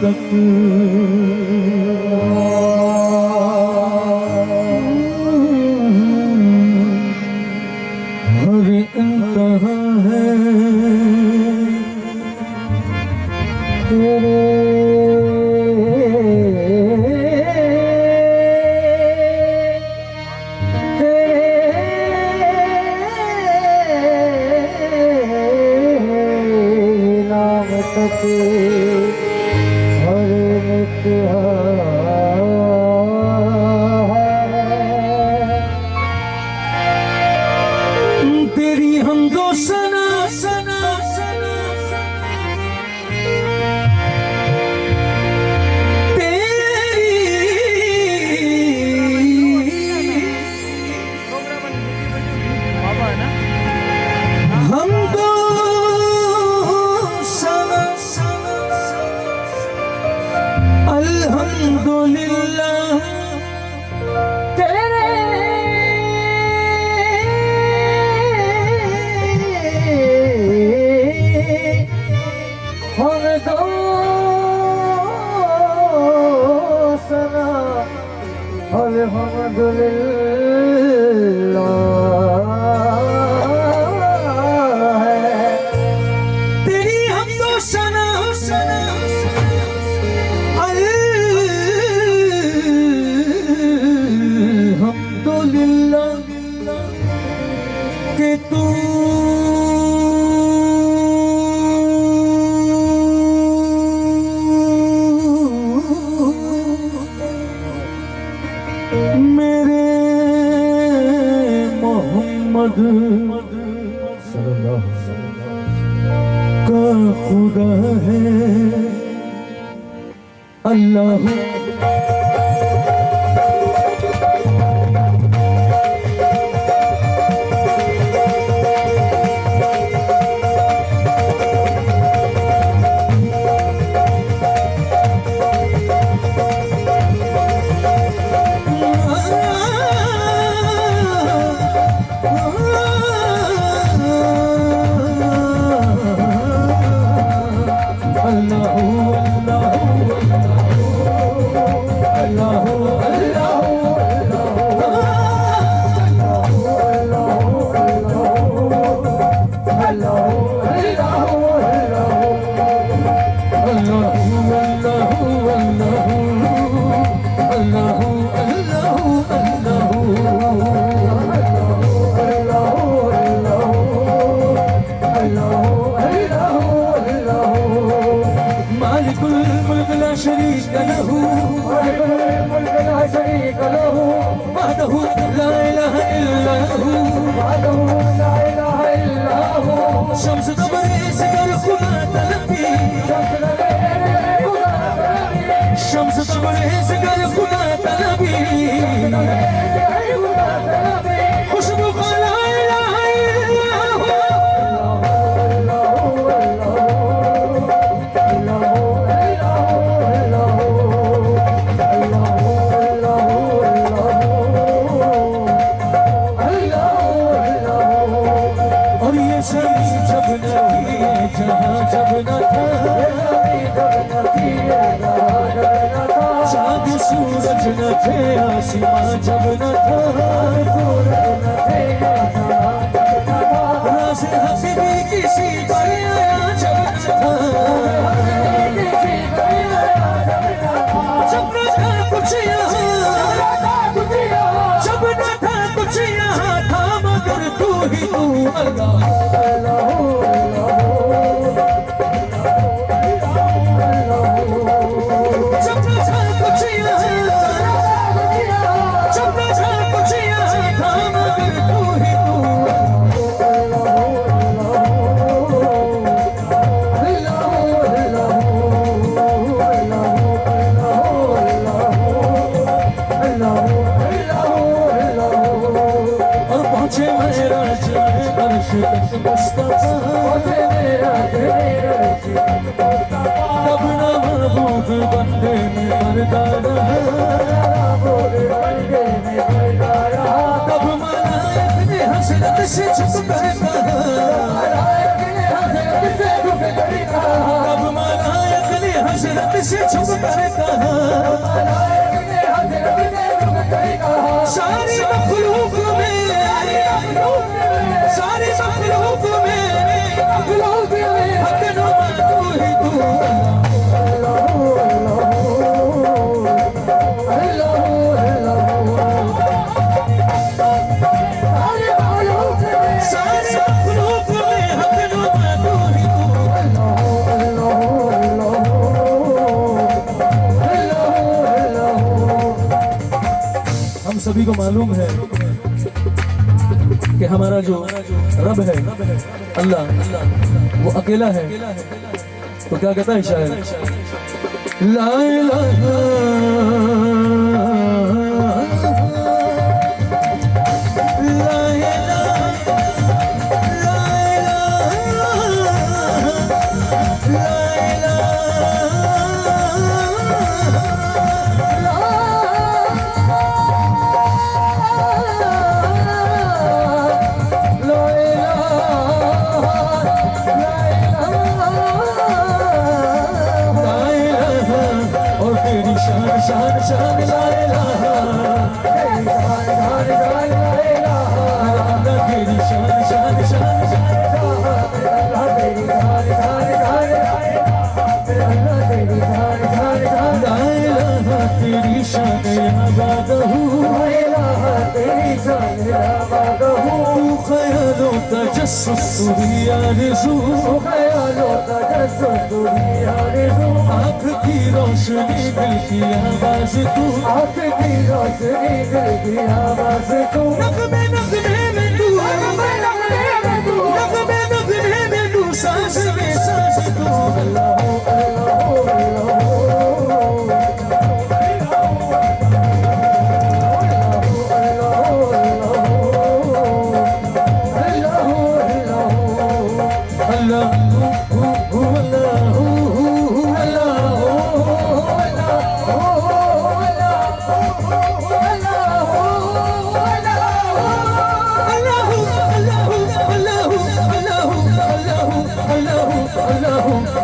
تک ہر انتہا ہے تیرے تیرے نام تک ہر نکاح ہے۔ تیری حمد و ثنا، ثنا، ثنا، ثنا۔ تیری حمد و ثنا، الحمدللہ، تیرے حمد و ثنا، الحمدللہ ہے۔ تیری حمد و ثنا، الحمدللہ۔ کہ تو میرے محمد صلی اللہ علیہ وسلم کا خدا ہے۔ اللہ۔ اللہ، اللہ، اللہ، اللہ۔ اللہ، اللہ، اللہ۔ مالک الملک لا شریک لہ۔ مالک الملک لا شریک لہ۔ وحدہ لا الہ الا ہو۔ وحدہ لا الہ الا ہو۔ شمس تبریز گر خدا طلبی۔ شمس تبریز گر خدا طلبی۔ خوشبو خلا الہ الا ہو۔ اور یہ زمین جب نہ تھی، یہ جہاں جب نہ تھا، چاند سورج نہ تھے، آسمان جب نہ تھا، راز حق بھی کسی پر آیا جب نہ تھا، جب نہ تھا کچھ یہاں، جب نہ تھا کچھ یہاں تھا مگر تو ہی تو۔ اللہ، اللہ، اللہ۔ جب نہ تھا کچھ یہاں، جب نہ تھا کچھ یہاں تھا مگر تو ہی تو۔ اللہ، اللہ، اللہ۔ اللہ، اللہ، اللہ۔ اور پہنچے معراج میں عرش تک مصطفیٰ۔ پہنچے معراج میں عرش تک مصطفیٰ۔ تب نہ معبود بندے میں پردہ رہا۔ معبود بندے میں پردہ رہا۔ تب ملائک نے حسرت سے جھک کر کہا۔ ملائک نے حسرت سے جھک کر کہا۔ تب ملائک نے حضرت سے جھک کر کہا، ساری مخلوق میں، ساری مخلوق میں، مخلوق میں حق نما تو ہی تو۔ ہم سبھی کو معلوم ہے کہ ہمارا جو رب ہے، اللہ، وہ اکیلا ہے۔ تو کیا کہتا ہے شاعر؟ لا الہ، لا الہ، لا الہ، لا الہ، لا الہ۔ لا الہ، لا الہ، لا الہ۔ اور تیری شان، شان، شان، لا الہ۔ تیری شان، شان، شان، لا الہ۔ تیری شان، شان، شان، شان، لا الہ۔ تیری شان، شان، شان، لا الہ۔ لا الہ، تیری شان یا بادہ۔ لا الہ، تیری شان یا بادہ۔ تو خیال و تجسس، تو ہی آرزو۔ تو خیال و تجسس، تو ہی آرزو۔ آنکھ کی روشنی، دل کی آواز تو۔ آنکھ کی روشنی، دل کی آواز تو۔ نغمے نغمے میں تو۔ نغمے نغمے میں تو۔ نغمے نغمے میں تو۔ ساز میں ساز تو۔ اللہ، اللہ، اللہ۔